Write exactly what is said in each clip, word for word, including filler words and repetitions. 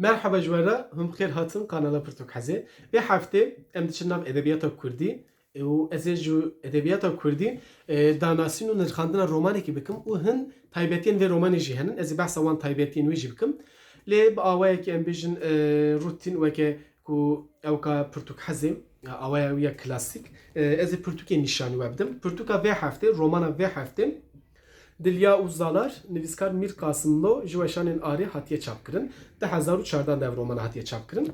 Merheba ji we re, hûn bi xêr hatin kanala Pirtûk Hezê. Vê heftê em diçin nav edebiyata kurdî û ez ê ji edebiyata kurdî, e, danasîn û nirxandina romanekî bikim û hin taybetiyên vê romanê jî henin. Ez ê behsa wan taybetiyên wê jî bikim. Lê bi awayekî em bêjin, e, rutîn weke ku ewka Pirtûk Hezê, awaya wî ya klasîk, e, ez ê pirtûkê nîşanî we bidim. Pirtûka vê heftê, romana vê heftê, Dilya û Zalar, nivîskar Mîr Qasimlo, ji weşanên Arê hatiye çapkirin. Du hezar û çardeh de ev roman hatiye çapkirin.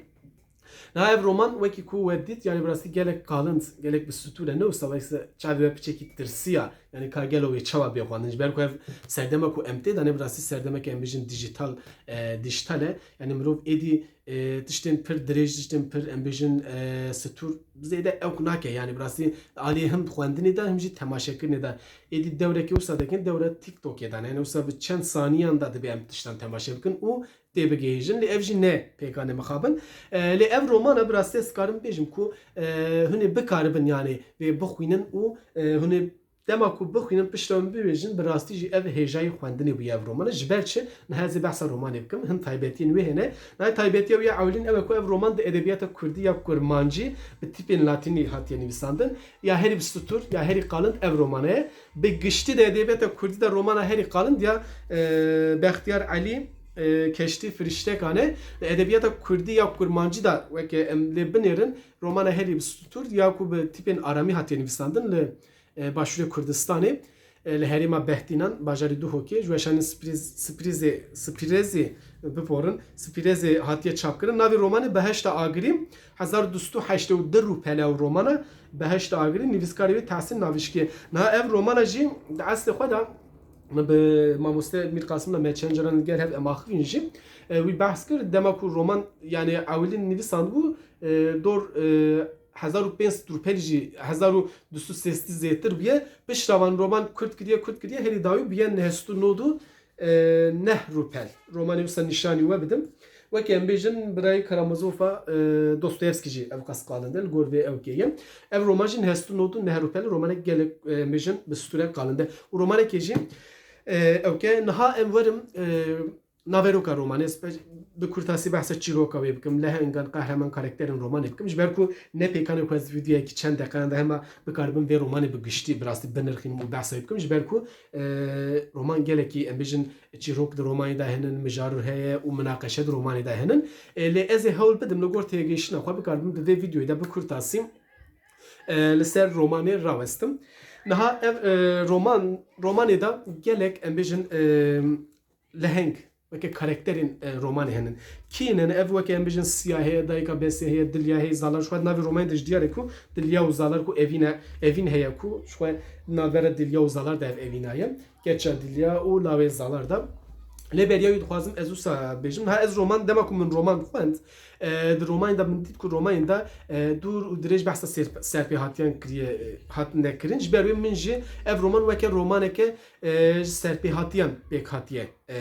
Niha ev roman wekî ku we dît, yanî bi rastî gelek qalind, gelek bi stûr e. Ne wisa wek se çavê we piçekî tirsiya, yanî ka gelo wê çawa bê xwendin. Ji ber ku ev serdema ku em tê de ne, bi rastî serdemeke em bêjin dijital, e, dijital e. Yanî mirov êdî, e, tiştên pir dirêj, tiştên pir, em bêjin, e, stûr zêde ewk nake. Yanî bi rastî alî him xwendinê de, him jî temaşekirinê de. Êdî dewrekê wisa dikin, dewra TikTokê de ne. Yanî wisa bi çend saniyan de dibê em tiştan temaşe bikin û têbigihêjin. Lê ev jî ne pêkanê mixabin. E, lê ev romana bi rastî ez karim bêjim ku, e, hûn ê bikaribin, yanî vê bixwînin û, e, hûn ê dema ku bixwînin pişta min bibêjin, bi rastî jî ev hêjayî xwendinê bûye ev romana. Ji ber çi? Niha ez ê behsa romanê bikim. Hin taybetiyên wê hene. Niha taybetiya wî ya ewilîn ew e ku ev roman di edebiyata kurdî ya kurmancî bi tîpên latînî hatiye nivîsandin. Ya herî bi stûr, ya herî qalind ev romana ye. Bi giştî de edebiyata kurdî de romana herî qalind ya, e, Bextiyar Elî, e, Keştî Firîştekan e. Li edebiyata kurdî ya kurmancî de weke em lê binêrin, romana herî bi stûr ya ku bi tîpên aramî hatiye nivîsandin li, e, başûrê Kurdistanê, e, li herêma Behtînan, bajarê Duhokê, ji weşanên Spirêz-, Spirêzê, Spirêzê, biporin, Spirêzê hatiye çapkirin. Navê romanê Beheşta Agirî, hezar du sed û heştê û du rûpel e ew romana, Beheşta Agirî, nivîskarê wê Tehsîn Navişkî. Niha ev romana jî di eslê xwe de min bi mamoste Mîr Qasim de me çend caran li gel hev em axivîn jî, e, wî behs kir, dema ku roman, yanî ewilîn nivîsandibû, e, dor, e, hezar û pênc sed rûpelî jî, hezar û du sed û sêzdî zêtir bûye. Pişta van roman kurt kiriye, kurt kiriye, herî dawî bûye neh sed û nod û neh rûpel. Romanê wisa nîşanî we bidim. Weke em bêjin, birayê Karamazofa, e, Dostoyevskî jî ev qas qalind e, li gor vê ewkê ye. Ev roman jî neh sed û nod û neh rûpel, romanek gelek, e, em bêjin, bi stûre qalind e. Û romanekê jî, e, ewke niha em werim, e, naveroka romanê, ez pe-, bi kurtasî behsa çîroka wê bikim, lehengan, qehreman, karakterên romanê bikim. Ji ber ku ne pêkanê ku ez vîdeoyekî çend deqeyan de hema bikaribim vê romanê bi giştî, bi rastî binirxînim û behsa wê bikim. Ji ber ku, e, roman gelekî, em bêjin, çîrok di romanê de hene, mijar heye û minaqeşe di romanê de hene. E, lê ez ê hewl bidim li gor têgihiştina xwe bikaribim di vê vîdeoyê de bi kurtasî, e, li ser romanê rawestim. Niha ev, e, roman, romanê de gelek, em bêjin, e, leheng, weke karakterên, e, romanê henin. Kî ne, ev weke em bêjin Siya heye, Dayika Besê heye, Dilya heye, Zalar, ji xwe di navê romanê de jî diyar e ku Dilya û Zalar ku evîn e, evîn heye ku ji xwe navbera Dilya û Zalar de ev evîna ye. Keça Dilya û lawê Zalar de. Lê beriya wî dixwazim ez wisa bêjim. Niha ez roman, dema ku min roman xwend, e, di romanê de min dît ku romanê de, e, dûr û dirêj behsa ser-, serpêhatiyan kiriye, e, hatine kirin. Ji ber wê min jî ev roman weke romaneke, e, ji serpêhatiyan pêk hatiye, e,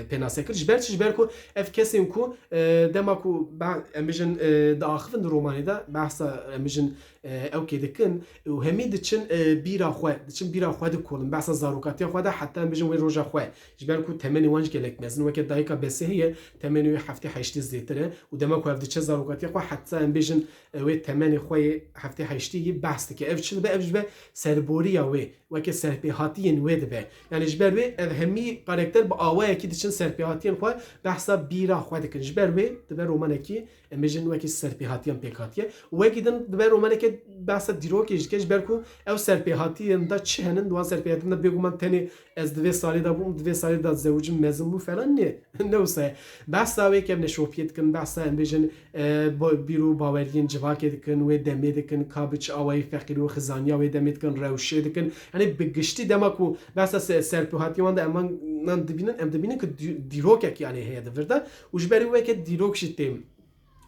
pênase kir. Ji ber çi? Ji ber ku ev kesên ku, e, dema ku be-, em bijin, e, diaxivin di romanê de, behsa em bijin, e, ewkê dikin û hemî diçin, e, bîra xwe, diçin bîra xwe dikolin. Behsa zarokatiya xwe de heta em bijin wê roja xwe. Ji ber ku temenê wan jî gelek mezin, weke dayika Besê heye, temenê wê heftê heştê zêtir e û dema ku ev diçe zarokatiya xwe heta em bijin, e, wê temenê xwe yê heftê heştê yî behs dike. Ev çi dibe? Ev ji ber serboriya wê, weke serpêhatiyên wê dibe. Yanî ji ber wê ev hemî karakter bi awayekî diçin serpêhatiyên xwe, behsa bîra xwe dikin. Ji ber wê dibe romanekî, em bêjin, wekî serpêhatiyan pêk hatiye. Û wekî din dibe romaneke behsa dîrokê jî dike, ji ber ku ew serpêhatiyên de çi henin, di wan serpêhatiyên de bêguman tenê ez di vê salê de bûm, di vê salê de zewicim, mezin bûm falan, nê. Ne wisa ye. Behsa wê kevneşopiyê dikin, behsa em bêjin, e, bo-, bîr û baweriyên civakê dikin, wê demê dikin, ka bi çi awayî feqîrî û xizaniya wê demê dikin, rewşê dikin. Yanî bi giştî dema ku behsa se-, serpêhatiyê wan de em wan nan dibînin, em dibînin ku dî-, dîrokek yanî heye di vir de û ji ber wê weke dîrok jî tê,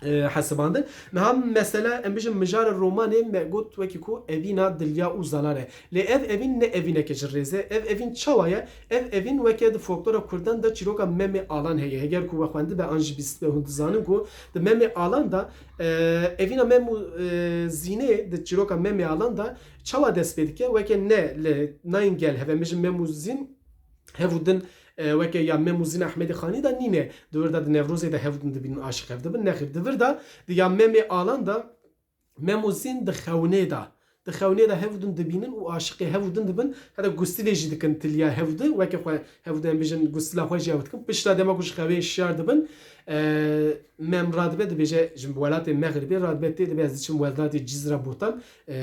e, hesibandin. Niha mesela em bijin mijara romanê me got wekî ku evîna Dilya û Zalar e. Lê ev evîn ne evîneke ji rêz e. Ev evîn çawa ye? Ev evîn weke di folklora kurdan de çîroka Memê Alan heye. Heger ku we xwendibe an jî bîstibe, hûn dizanin ku di Memê Alan de, e, evîna Mem û, e, Zînê, di çîroka Memê Alan de çawa dest pê dike? Weke ne li nayên gel hev, em bijin Mem û Zîn, hev û din, e, weke ya Mem û Zîn Ehmedê Xanî de nîne. Di vir de di Newrozê de hev û din dibînin, aşiq hev dibin. Nexêr, di vir de di ya Memê Alan de Mem û Zîn di xewnê de, di xewnê de hev û din dibînin û aşiqê hev û din dibin. Heta gustilê jî dikin tiliya hev û din. Weke xwe hev û din em bêjin gustila xwe jî ew dikin. Pişta dema ku ji xewê şiyar dibin, e, Mem radibe dibêje, ji welatê Mexribê radibe tê dibe ez diçim welatê Cizra Botan, e,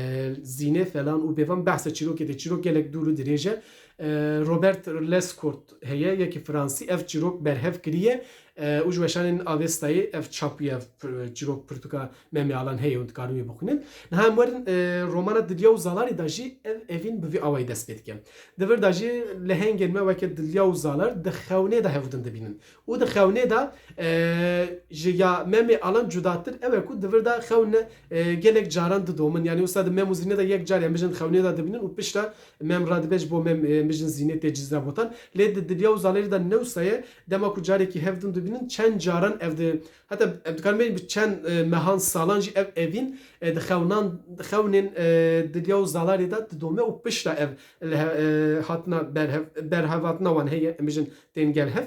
Zînê falan û bêvan behsa çîrokê de, çîrok gelek dûr û dirêj e. E, Robert Lescourt heye, yekî Fransî, ev çîrok berhev kiriye, e, û ji weşanên Avestayê ev çap bûye, ev pir-, çîrok pirtûka Memê Alan heye û dikarin wê bixwînin. Niha em werin, e, romana Dilya û Zalarê de jî ev evîn bi vî awayî dest pê dike. Di vir de jî lehengên me weke Dilya û Zalar di xewnê de hev û din dibînin. Û di xewnê de, e, ji ya Memê Alan cudatir ew e ku di vir de xewn, e, gelek caran didomin. Yanî wisa di Mem û Zînê de yek car em bêjin di xewnê de dibînin û pişta Mem radibe ji bo Mem, e, em bêjin Zînê tê Cizra Botan. Lê di Dilya û Zalerê de ne wisa ye. Dema ku carekî hev din dibînin, çend caran ev di, heta em dikarin bêjin bi çend, e, mehan, salan jî ev evîn, e, di xewnan, di xewnên, e, Dilya û Zalarê de didome û pişta ev li he-, e, hatina berhev-, berhevatina wan heye, em bêjin tên gel hev.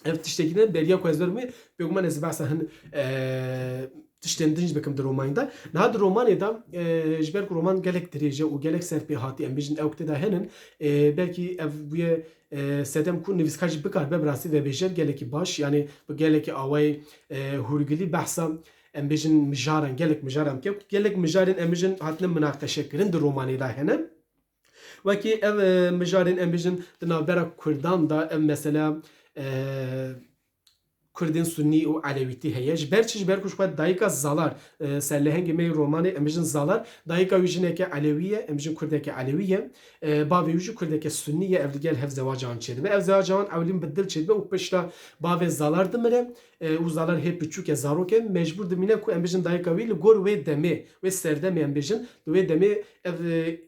Ev tiştekî din beriya ku ez werim wê, bêguman ez behsa hin, e, tiştên din jî bikim di romanê de. Niha di romanê de, e, ji ber ku roman gelek dirêj e û gelek serpêhatî, em bêjin ew tê de henin, e, belkî ev bûye, e, sedem ku nivîskar jî bikaribe bi rastî vebêje gelekî baş, yanî bi gelekî awayê, e, hûrgilî behsa, em bêjin mijaran, gelek mijaran bike, gelek mijarên em bêjin hatine minaqeşekirin di romanê de hene. Wekî ev, e, mijarên em bêjin di navbera Kurdan de ev mesela, e, Kurdên Sunnî û Elewîtî heye. Ji ber çi? Ji ber ku ji xwe dayika Zalar, e, serlehengê me yê romanê em bêjin Zalar, dayika wî jineke Elewî ye, em bêjin Kurdeke Elewî ye. E, bavê wî jî Kurdeke Sunnî ye, ev li gel hev zewaca wan çêdibe. Ev zewaca wan ewlîn bi dil çêdibe û pişta bavê Zalar dimire, e, û Zalar hê piçûk e, zarok e, mecbûr dimîne ku em bêjin dayika wî li gor wê demê, wê serdemê em bêjin, li wê demê ev, e,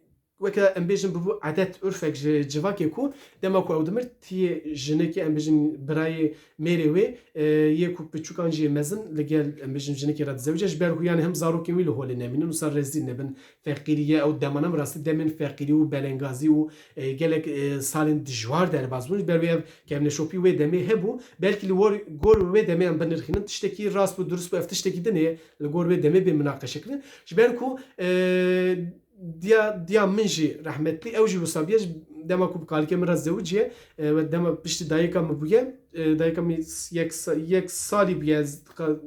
weke em bêjin bibû edet, urfek ji civakê ku dema ku ew dimir, tiyê jinekê, em bêjin birayê mêrê wê, e, yê ku piçûk an jî yê mezin li gel, em bêjin, jinekê re dizewce, ji ber ku yanî him zarokên wî li holê nemînin, wisa rezîl nebin, feqîrî ye, ew demana bi rastî demên feqîrî û belengazî û, e, gelek, e, salên dijwar derbas bûn, ji ber wê ev kevneşopî wê demê hebû, belkî li gor, gor wê demê em binirxînin, tiştekî rast bû, dirust bû, ev tiştekî din ê li gor wê demê bê minaqeşekirin. Ji ber ku, e, Diya, diya min jî rehmetlî, ew jî wisa bûye, ji dema ku bi kalikê min re zewiciye, e, we dema piştî dayika min bûye, e, dayika min yek sa-, yek salî bûye, ez dika-,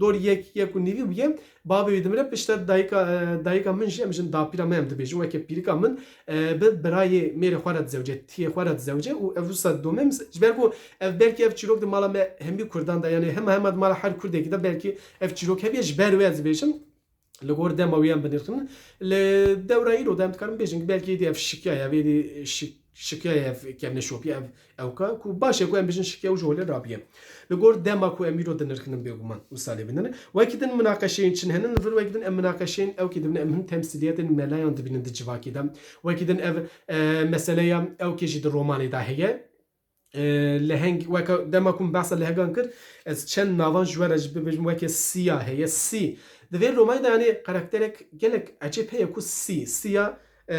dor yek, yek û nîvî bûye, bavê wî dimire, piştre dayika, e, dayika min jî, em jin dapîra me em dibêjin, weke pîrika min, e, bi birayê mêrê xwe re dizewce, tiyê xwe re dizewce û ev wisa dome min, ji ber ku ev belkî ev çîrok di mala me hemî Kurdan de, yanî hema hema di mala her Kurdekî de belkî ev çîrok hebiye, ji ber wê ez dibêjim. Li gor dema wî em binirxin. Li dewra îro de em dikarin bêjin, belkî êdî ev şikiyaye, ev êdî şik-, şikiyaye, ev kevneşopiye, ev ewka, ku baş e ku em bêjin şikiya û ji holê rabiye. Li gor dema ku em îro dinirxinin bêguman wisa lê binirin. Wekî din minaqeşeyên çin henin, li vir wekî din em minaqeşeyên ewkê dibin, em hin temsîliyetên melayan dibînin di civakê de. Wekî din ev, e, meseleya ewkê jî di romanê de heye. E, leheng, weke dema ku min behsa lehegan kir, ez çend navan ji we re jî bibêjim, weke Siya heye. Sî. Di vê romanê de, yanî, karakterek gelek ecêb heye ku Sî, Siya, e,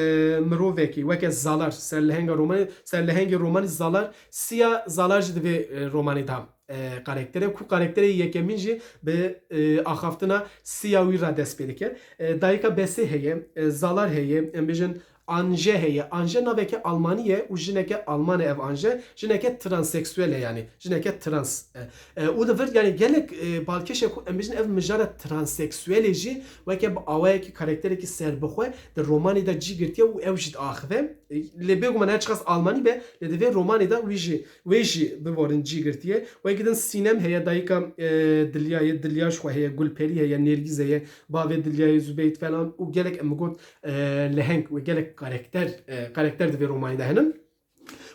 mirovekî, weke Zalar, serlehenga romanê, serlehengê romanê Zalar, Siya Zalar jî di vê, e, romanê de, e, karakter e, ku karakterê yekemîn jî bi, e, axaftina Siya wî re dest pê dike. E, dayika Besê heye, e, Zalar heye, em bêjin, Anje heye. Anje naveke Almanî ye û jineke Alman e ev Anje. Jineke transseksuel e, yanî jineke trans e. E, û di vir, yanî gelek, e, balkêş e ku em bêjin ev mijara transseksuelê jî weke bi awayekî karakterekî serbixwe di romanê de cî girtiye û ew jî diaxive. E, lê bêguman her çiqas Almanî be, lê di vê romanê de wî jî, wê jî biborin cî girtiye. Wekî din Sînem heye, dayika, e, Dilyayê, Dilya ji xwe heye, Gulperî heye, Nêrgîz heye, bavê Dilyayê, Zubeyt falan û gelek em got, e, leheng û gelek karakter, e, karakter di vê romanê de henin.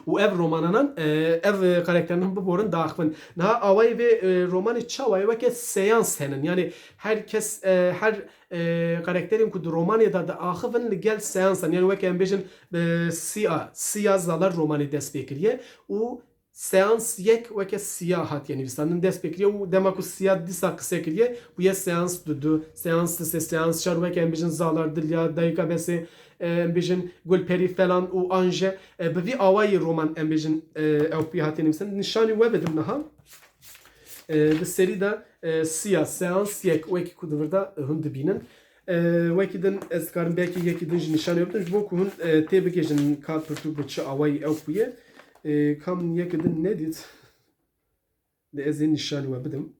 Û ev romananan, e, ev, e, karakternan biborin diaxivin. Niha awayê vê, e, romanê çawa ye? Weke seyans henin. Yanî her kes, e, her, e, karakterên ku di romanê de diaxivin li gel seyansan. Yanî weke em bêjin, e, Siya, Siya Zalar romanê dest pê kiriye û seans yek weke siya hatiye nivîsandin, dest pê kiriye û dema ku siya dîsa qise kiriye, bûye seans du du, seans sê, seans çar, weke em bêjin Zalar, Dilya, Dayika Besê, e, em bêjin Gulperî falan û Anje. E, bi vî awayî roman em bêjin, e, ew pî hatiye nivîsandin. Nîşanî we bidim niha. E, di serî de, e, siya, seans yek, wekî ku di vir de, e, hûn dibînin. E, wekî din ez dikarim belkî yekî din jî nîşanê bidim, ji bo ku hûn, e, tê bigihîjin ka pirtûk bi çi awayî ew bûye. E, ka min yekî din nedît. De ez ê nîşanî we bidim.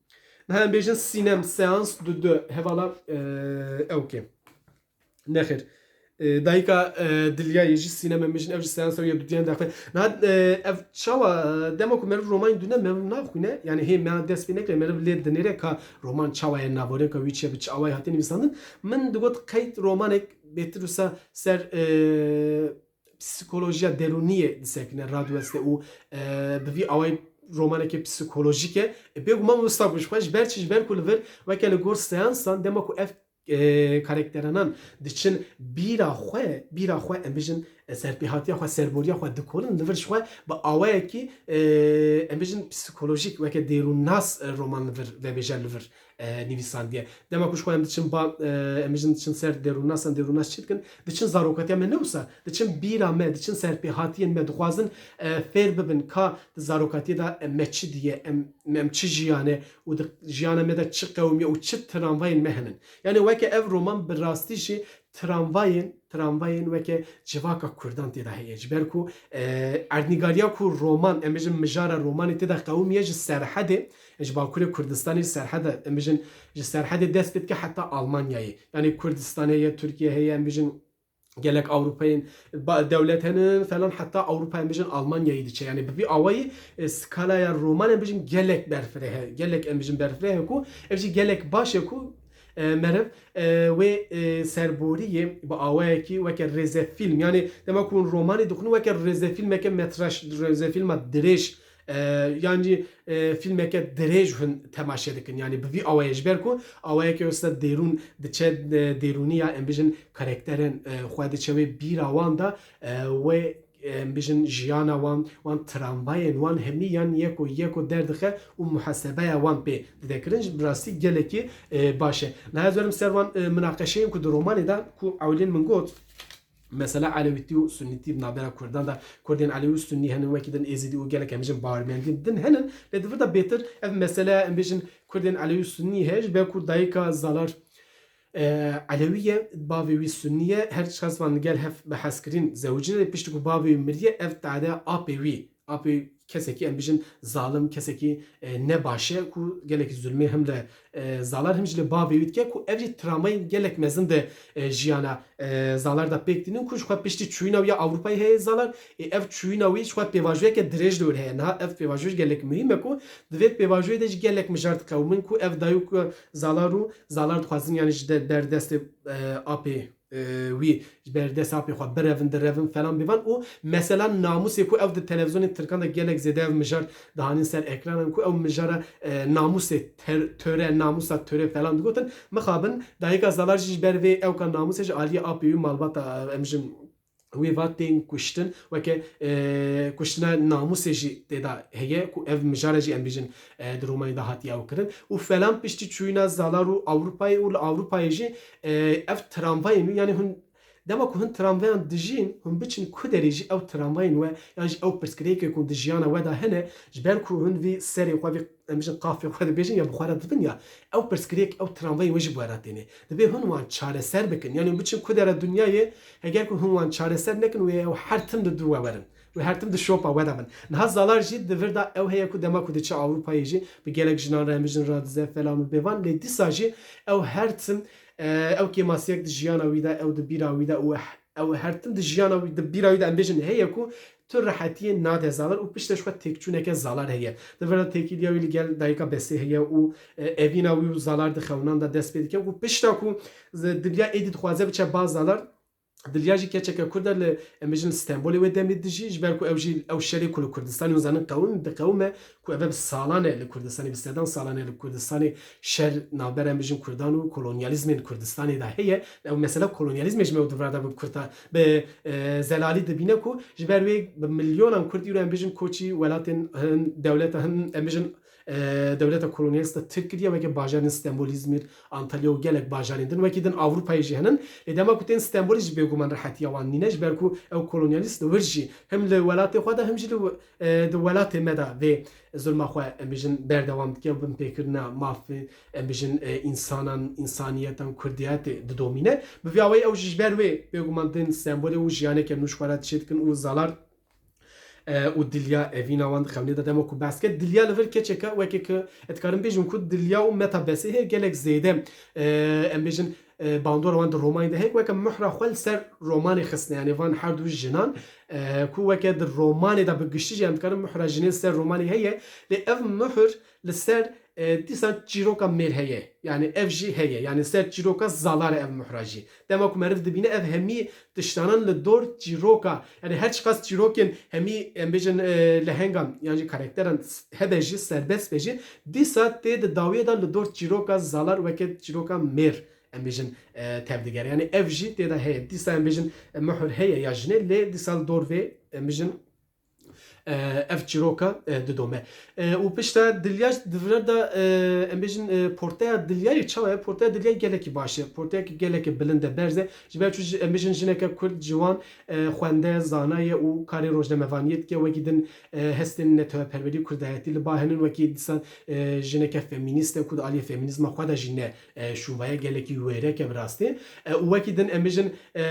Niha em bêjin sînem, seans du du, hevala, e, ew ke. Nexêr. E, dayika, e, Dilyayê jî sînem, em bêjin ev jî seansa wî ya dudiyan daxivîne. Niha, e, ev çawa, e, dema ku meriv romanê dûne, meriv naxwîne, yanî hê me dest pê nekire, meriv lê dinêre ka roman çawa ye, navoreka wî çi ye, bi çi awayî hatiye nivîsandin. Min digot qeyd romanek bêtir wisa ser, e, psîkolojiya derûniyê disekine, radiweste û, e, bi vî awayî romanekê psîkolojîk e. E, bêguman wisa bû ji xwe, ji ber çi? Ji ber ku li vir weke li gor seansan dema ku ev, e, karakterenan diçin bîra xwe, bîra xwe, em bêjin, e, serpêhatiya xwe, serboriya xwe dikolin, li vir ji xwe bi awayekî, e, em bêjin psîkolojîk, weke dêrûnnas, e, roman li vir vebêje, li vir, e, nivîsandiye. Dema ku ji xwe em diçin ba, e, em bêjin diçin ser dêrûnnasan, dêrûnnas çi dikin? Diçin zarokatiya me, ne wisa, diçin bîra me, diçin serpêhatiyên me, dixwazin, e, fêr bibin ka di zarokatiyê de, e, me çi diye, em, em çi jiyane û di jiyana me de çi qewimiye û çi tramvayên me hene. Yanî weke ev roman bi rastî jî tramvayên, tramvayên weke civaka Kurdan tê de heye. Ji ber ku, e, erdnîgariya ku roman, em bêjin mijara romanê tê de qewimiye ji Serhedê, ji Bakurê Kurdistanê, ji Serhedê, em bêjin ji Serhedê dest pê dike heta Almanyayê. Yanî Kurdistanê ye, Tirkiye heye, em bêjin gelek Ewropayên ba-, dewlet henin falan, heta Ewropa, em bêjin Almanyayê diçe. Yanî bi vî awayî, e, skalaya roman, em bêjin gelek berfireh e, gelek, em bêjin berfireh e ku ev jî gelek baş e ku, e, meriv, e, wê, e, serboriyê bi awayekî weke rêzefîlm, yanî dema ku hûn romanê dixwînin weke rêzefîlmeke metraj, rêzefîlma dirêj, e, yan jî, e, fîlmeke dirêj hûn temaşe dikin. Yanî bi vî awayê, ji ber ku awayeke wisa dêrûn diçe, e, dêrûniya, em bêjin karakterên, e, xwe diçe wê bîra wan de, e, wê, e, em bêjin jiyana wan, wan tramvayên wan hemî yan yeko yeko derdixe û muhasebeya wan pê dide kirin. Ji bi rastî gelekî, e, baş e. Niha ez werim ser wan, e, minaqeşeyên ku di romanê de ku ewilên min got, mesela Elewîtî û Sunnîtî di navbera Kurdan de, Kurdên Elewî û Sunnî henin, wekî din Êzidî û gelek, em bêjin, bawermendiyên din henin, lê di vir de bêtir ev mesele, em bêjin, Kurdên Elewî û Sunnî heye, ji ber ku dayika Zalar, e, Elewî ye, bavê wî Sunnî ye, her çiqas van li gel hev bi hezkirîn zewicîne, lê piştî ku bavê wî miriye, ev tade apê wî, apê kesekî, em bêjin, zalim, kesekî, e, ne baş e, ku gelekî zulmê him li, e, Zalar him jî li bavê wî dike, ku ev jî travmayên gelek mezin di, e, jiyana, e, Zalar de pêk tînin, ku ji xwe piştî çûyîna wî ya Ewropayê heye Zalar, ê ev çûyîna wî ji xwe pêvajoyeke dirêj li wir heye. Niha ev pêvajoyek gelek muhîm e, ku di vê pêvajoyê de jî gelek mijar dixewimin, ku ev dayik, e, Zalar û Zalar dixwazin, yanî ji de-, ber destê, e, apê, e, wî, ji ber destê apê xwe birevin, direvin falan bêvan û mesela namûsê ku ew di televîzyonên tirkan de gelek zêde ev mijar dihanin ser ekranan ku ew mijara, e, namûsê ter-, töre, namûsa töre falan digotin. Mixabin dayika Zalar jî ji ber vê ewka namûsê ji aliyê apê wî malbata, e, em jin wê va tên kuştin, weke, e, kuştina namûsê jî tê de heye, ku ev mijara jî em bêjin, e, di romanê de hatiye ew kirin. Û falan piştî çûyîna Zalar û Ewropayê û li Ewropayê jî, e, ev tramvayên wî, yanî hûn, dema ku hûn tramvayan dijîn, hûn biçin ku derê jî ew tramvayên we, yan jî ew pirsgirêkê ku di jiyana we de hene, ji ber ku hûn vî serê xwe, vî, em bêjin, qafê xwe dibêjin ya bi xwe re dibin ya, ew pirsgirêk, ew tramvayên we jî bi we re têne. Divê hûn wan çareser bikin. Yanî biçin ku dera dinyayê, heger ku hûn wan çareser nekin, wê ew her tim li dû we werin. Wê her tim di şopa we de bin. Niha Zalar jî di vir de ew heye ku dema ku diçe Ewropayê jî bi gelek jinan re, em bêjin, radize falan û bêvan, lê dîsa jî ew her tim, e, ew kêmasiyek di jiyana wî de, ew di bîra wî de û ew her tim di jiyana wî, di bîra wî de, em bêjin, heye ku tu rehetiyê nade Zalar û piştre ji xwe têkçûneke Zalar heye. Di vir de têkiliya wî li gel dayika Besê heye û, e, evîna wî û Zalar di xewinan de dest pê dike û pişta ku z-, Dilya êdî dixwaze biçe ba Zalar, Dilya jî keçeke Kurd e li, em bêjin, li Stenbolê wê demê dijî, ji ber ku ew jî, ew şerê ku li Kurdistanê hûn zanin qewim, diqewime ku ev e bi salan e li Kurdistanê, bi sedan salan e li Kurdistanê şer navber, em bêjin, Kurdan û kolonyalîzmên Kurdistanê de heye. Ew mesela kolonyalîzmê ji me ew di vir de bi Kurda, bi, e, zelalî dibîne ku ji ber wê bi milyonan Kurd îro, em bêjin, koçî welatên hin, dewleta hin, em bêjin, e, dewleta kolonyalîst de Tirk kiriye, weke bajarên Stenbol, Îzmîr, Antalya û gelek bajarên din, wekî din Ewropayê jî henin. Lê dema ku tên Stenbolê jî bêguman rehetiya wan nîne, ji ber ku ew kolonyalîst li wir jî him li welatê xwe de, him jî li, e, di welatê me de vê zulma xwe, em bêjin, berdewam dike û binpêkirina mafê, em bêjin, e, însanan, însaniyetan, kurdiyetê didomîne. Bi vî awayî ew jî ji ber wê bêguman tên Stenbolê û jiyaneke nû ji xwe re çêdikin û Zalar e, û Dilya evîna wan di xewnê de dema ku behs ke. Dilya li vir keçeke, weke ke ez dikarim bêjim ku Dilya û Meta Besê heye, gelek zêde, e, em bêjin, e, bandora wan di romanê de heye, weke muhra xwe li ser romanê xistine, yanî van her du jinan, e, ku weke di romanê de bi giştî jî em dikarin muhra jinê li ser romanê heye, lê ev muhr li ser, e, dîsan çîroka mêr heye. Yanî ev jî heye. Yanî ser çîroka Zalar e ev muhra jî. Dema ku meriv dibîne ev hemî tiştanan li dor çîroka, yanî her çiqas çîrokên hemî, em bêjin, e, lehengan yan jî karakteran hebe jî, serbest be jî, dîsa tê di dawiyê de li dor çîroka Zalar weke çîroka mêr, em bêjin, e, tevdigere. Yanî ev jî tê de heye. Dîsa em bêjin, e, muhr heye ya jinê, lê dîsa li dor vê, em bêjin, e, ev çîroka, e, didome. E, û pişta Dilya di vir de, e, em bêjin, e, portreya Dilyayê çawa ye? Portreya Dilyayê gelekî baş e. Portreyeke gelekî bilind e, berz e. Ji ber çi, em bêjin, jineke Kurd, ciwan, e, xwende, zana ye û karê rojnamevaniyê dike. Wekî din, e, hestên neteweperwerî, kurdayetî li ba henin, wekî dîsan, e, jineke femînîst e ku di aliyê femînîzma xwe de jî ne, e, şûvaye, gelekî wêrek e bi rastî. E, û wekî din em bêjin, e,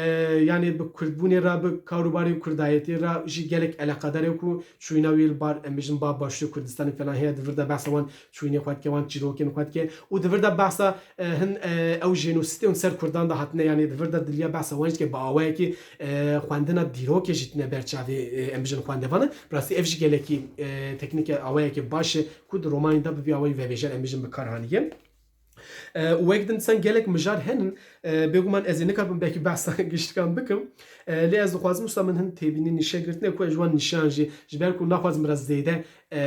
yanî bi kurdbûnê re, bi karûbarê kurdayetê re jî gelek eleqedar e ku çûyîna wî li bar, em bêjin, ba Başûrê Kurdistanê falan heye, di vir de behsa wan çûyînê xwe dike, wan çîrokên xwe dike û di vir de behsa, e, hin, e, ew jenosîdên ser kurdan de hatine, yanî di vir de Dilya behsa wan jî dike bi awayekî, e, xwendina dîrokê jî tîne ber çavê, e, em bêjin, xwendevanan. Bi rastî ev jî gelekî, e, teknîke, awayekî baş e ku di romanê de bi vî awayî vebêjer, em bêjin, bi kar haniye. E, û wek din dîsan gelek mijar henin, e, bêguman ez ê nikaribim belkî behsa giştikan bikim. E, lê ez dixwazim wisa min hin têbînî nîşe girtine ku ez ji wan nîşan jî, ji ber ku naxwazim biraz zêde, e,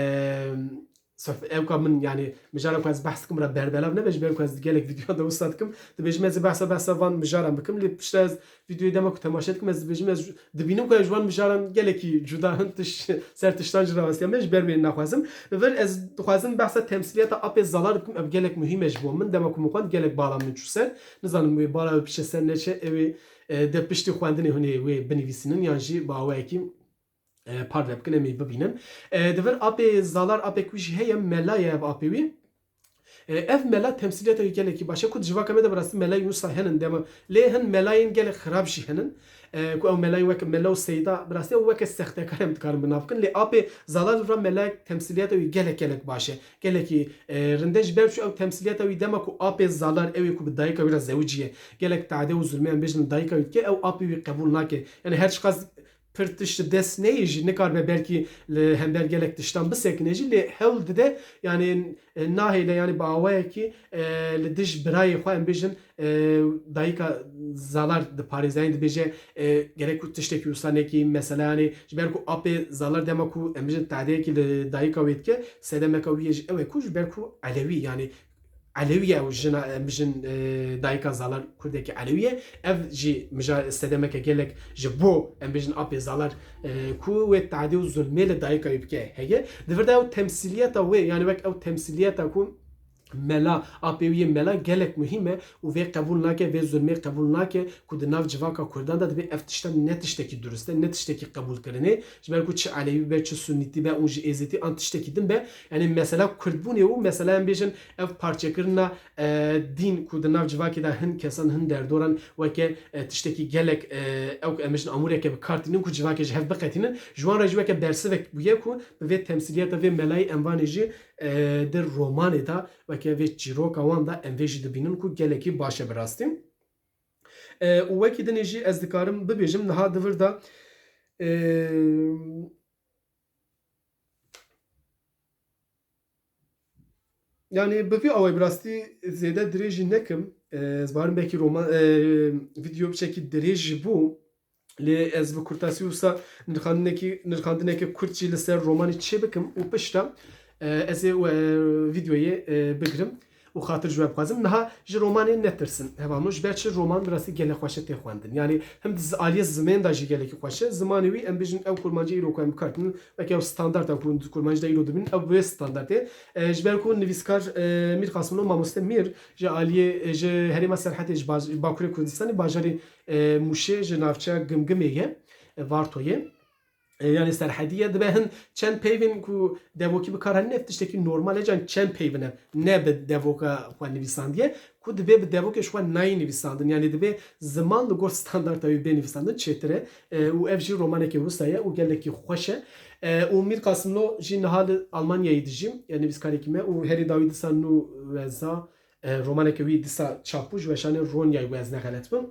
sohbet, ewka min, yanî mijara ku ez behs dikim re berbelav nebe, ji ber ku ez gelek vîdyoyan de wisa dikim, dibêjim ez ê behsa, behsa van mijaran bikim, lê piştre ez vîdyoyê dema ku temaşe dikim, ez dibêjim, ez dibînim ku ez ji wan mijaran gelekî cuda hin tişt, ser tiştan jî rawestiya me, ji ber wê naxwazim. Li vir ez dixwazim behsa temsîliyeta apê Zalar bikim, ev gelek muhîm e ji bo min. Dema ku min xwend gelek bala min çû ser. Nizanim wê bala wê biçe ser neçe, ew ê, e, de piştî xwendinê hûn ê wê binivîsînin yan jî bi awayekî, e, parve bikin, em ê bibînin. E, di vir apê Zalar, apê ku jî heye, mela ye ev apê wî. E, ev mela temsîliyeta wî gelekî baş e, ku di civaka me de bi rastî melayên wisa henin dema, lê hin melayên gelek xirab jî henin. E, ku ew melayên weke mela û seyda, bi rastî ew weke sextekar em dikarin bi nav bikin. Lê apê Zalar li vir melayek temsîliyeta wî gelek gelek baş e. Gelekî, e, rind e, ji ber çi ew temsîliyeta wî dema ku apê Zalar ew ê ku bi dayika wî re zewiciye, gelek tade û zulmê em bêjin dayika wî dike, ew apê wî qebûl nake. Yanî her çiqas pir tişt dest neyê jî, nikaribe belkî li hember gelek tiştan bisekine jî, lê hewl dide, yanî, e, nahêle, yanî bi awayekî, e, li dij birayê xwe, em bêjin, e, dayika Zalar diparêze, yanî dibêje, e, gerek ku tiştekî wisa nekî, mesela, yanî ji ber ku apê Zalar dema ku, em bêjin, tadeyekî li dayika wê dike, sedemeka wî yê jî ew e ku ji ber ku Elewî, yanî Elewî ye ew jina, em bijin, e, dayika Zalar kurdekî Elewî ye. Ev jî mija sedemeke gelek ji bo, em bijin, apê Zalar, e, ku wê tadê û zulmê li dayika wî bike heye. Di vir de ew temsîliyeta wê, yanî wek ew temsîliyeta ku mela apê wî yê mela gelek muhîm e û vê qebûl nake, vê zulmê qebûl nake ku di nav civaka kurdan de dibê ev tişta ne tiştekî durist e, ne tiştekî qebûlkirinê. Ji ber ku çi Elewî be, çi Sunnîtî be, û jî Êzîtî an tiştekî din be, yanî mesela kurdbûnê û mesela em bêjin ev parçekirina, e, dîn ku di nav civakê de hin kesan, hin derdoran weke, e, tiştekî gelek, e, ew ku em bêjin amûreke bi kar tînin ku civakê ji hev biqetînin, ji wan re jî weke bersivek bûye ku bi vê temsîliyeta vê melayî em vanê jî, e, di romanê de weke vê çîroka wan de em vê jî dibînin ku gelekî baş e bi rastî. E, û wekî dinê jî ez dikarim bibêjim niha di vir de, e, Yanî bi vî awayî bi rastî zêde dirêj jî nekim. E, ez barim belkî roman, e, video biçekî dirêj jî bû. Lê ez bi kurtasî wisa nirxandinekî, nirxandineke kurt jî li ser romanê çê bikim û pişta, e, ez ê, e, videoyê, e, bigirim û xatir ji we bixwazim. Niha ji romanê netirsin. Hevalno, ji ber çi roman bi rastî gelek xweş e tê xwendin. Yanî him di z-, aliyê zimên de jî gelekî xweş e. Zimanê wî em bijin ew kurmancî îro ku em bikartînin, weke ew standarta ku di kurmancî de îro dibînin, ew bi wê standartê. E, ji ber ku nivîskar, e, Mîr Qasimlo, mamoste Mîr, ji aliyê, e, ji herêma Serhetê, ji baj-, Bakurê Kurdistanê, bajarê, e, Mûşê, ji navçeya Gimgimê ye, e, Vartoyê. E, yanî Serhedî ye. Dibe hin çend peyvên ku devokî bi kar henin, ev tiştekî normal e, can çend peyvin e, ne bi devoka xwe nivîsandiye, ku dibê bi devokê ji xwe nayê nivîsandin. Yanî dibê ziman li gor standarta wî bê nivîsandin çêtir e, e, û ev jî romanekî wisa ye û gelekî xweş e. E, û Mîr Qasimlo jî niha li Almanyayê dijî, e, nivîskarekî me û herî dawî dîsa nû weza, e, romaneke wî dîsa çap bû, ji weşanê Ronyayê bû, ez ne xelet bim.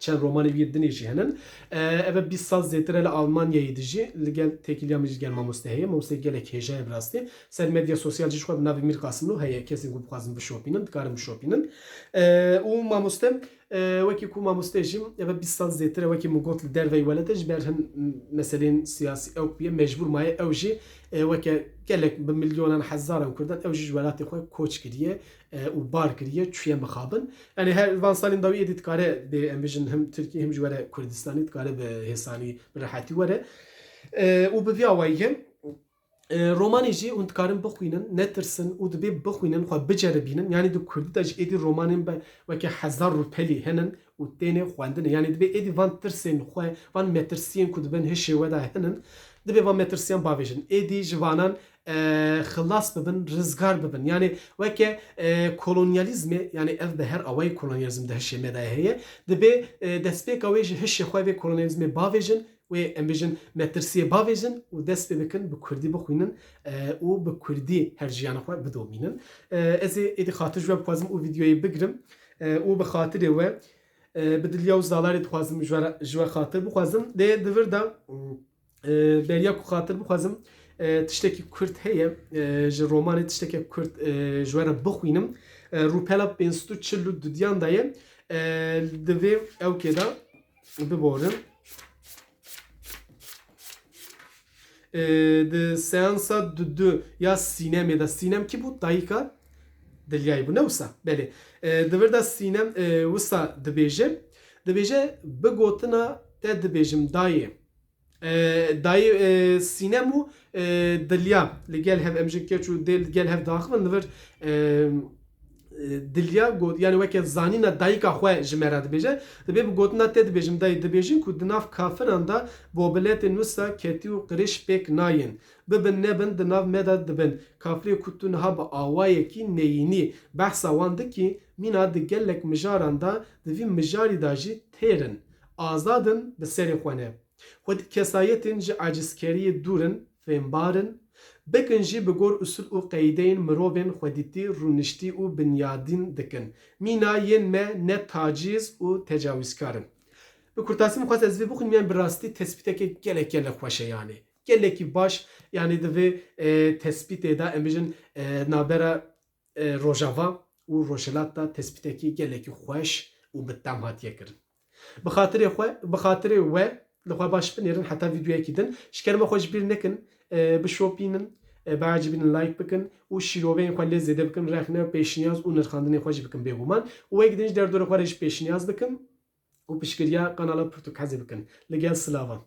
Çend romanê wî yê dinê jî henin. E, ev e bîst sal zêtir e li Almanyayê dijî, li gel têkiliya min jî gel mamoste heye. Mamoste gelek hêja ye bi rastî. Ser medya sosyal jî ji xwe bi navê Mîr Qasimlo heye. Kesên ku bixwazin bişopînin, dikarin bişopînin. E, û mamoste, e, wekî ku mamoste jî, ev e bîst sal zêtir e, wekî min got, li derveyî welat e, ji ber hin meselên siyasî ew ku ye, mecbûr maye ew jî, e, weke gelek bi milyonan hezaran Kurdan ew jî ji welatê xwe koç kiriye, e, û bar kiriye, çûye mixabin. Yanî her van salên dawî êdî dikare bê, em bijin, him Tirkiyê him jî were Kurdistanê, dikare bi hêsanî, bi rehetî were. E, û bi vî awayî ye. E, romanê jî hûn dikarin bixwînin, netirsin û dibê bixwînin, xwe biceribînin. Yanî di kurdî de jî êdî romanên be weke Hezar Rûpelî henin û têne xwendinê. Yanî dibê êdî van tirsên xwe, van metirsiyên ku di bin hişê we de henin, dibê van metirsiyan bavêjin. Êdî ji vanan, e, xilas bibin, rizgar bibin. Yanî weke, e, kolonyalîzmê, yanî ev bi her awayî kolonyalîzm di hişê me de heye. Dibê, e, destpêka wê ji hişê xwe vê kolonyalîzmê bavêjin, wê em bêjin metirsiyê bavêjin û dest pê bikin bi kurdî bixwînin, e, û bi kurdî her jiyana xwe bidomînin. E, ez ê êdî xatir ji we bixwazim û vîdeoyê bigirim, e, û bi xatirê we, e, bi diliya û zalarê dixwazim ji we re, ji we xatir bixwazim. Dê di vir de, e, beriya ku xatir bixwazim, e, tiştekî kurt heye, e, ji romanê tişteke kurt, e, ji we re bixwînim. E, Rûpela pênc sed û çil û dudiyan de ye. E, di vê ewkê de biborin. E, di seansa dudu ya Sînemê de, Sînem kî bû? Dayika Dilyayê bû, ne wisa? Belê. E, di vir de Sînem, e, wisa dibêje. Dibêje, bi gotina te dibêjim dayê. E, dayê, e, Sînem û, e, Dilya li gel hev, em ji keç û dê li gel hev diaxivin, li vir, e, e, Dilya got, yanî weke zanîna dayika xwe ji me re dibêje. Dibê bi gotina te dibêjim dayê, dibêjin ku di nav kafiran de bobiletên wisa ketî û qirêj pêk nayên. Bibin nebin di nav me de dibin. Kafirê ku tu niha bi awayekî neyînî behsa wan dikî, mîna di gelek mijaran de, di vî mijarî de jî têr in. Azad in, bi serê xwe ne. Xwedî kesayetên ji acizkeriyê dûr in, fêmbar in. Bikin jî bi gor usul û qeydeyên mirovên xwedîtî, rûniştî û binyadîn dikin. Mîna yên me ne tacîz û tecawîzkar in. Bi kurtasî min xwest ez vê bixwînim, yanî bi rastî tespîteke gelek gelek xweş e yanî. Gelekî baş, yanî di vê, e, tespîtê de em bijin, e, navbera, e, Rojava û Rojhilat de tespîtekî gelekî xweş û bi tem hatiye kirin. Bi xatirê xwe, bi xatirê we li xwe baş binêrin heta vîdeoyekî din. Ji kerema xwe ji bîr nekin, e, bişopînin, e, biecibînin, like bikin û şîroveyên xwe lê zêde bikin, rexne, pêşniyaz û nirxandinên xwe jî bikin bêguman. Û wek din ji derdorê xwe re jî pêşniyaz bikin û piştgiriya kanala Pirtûk Hezê bikin. Li gel silavan.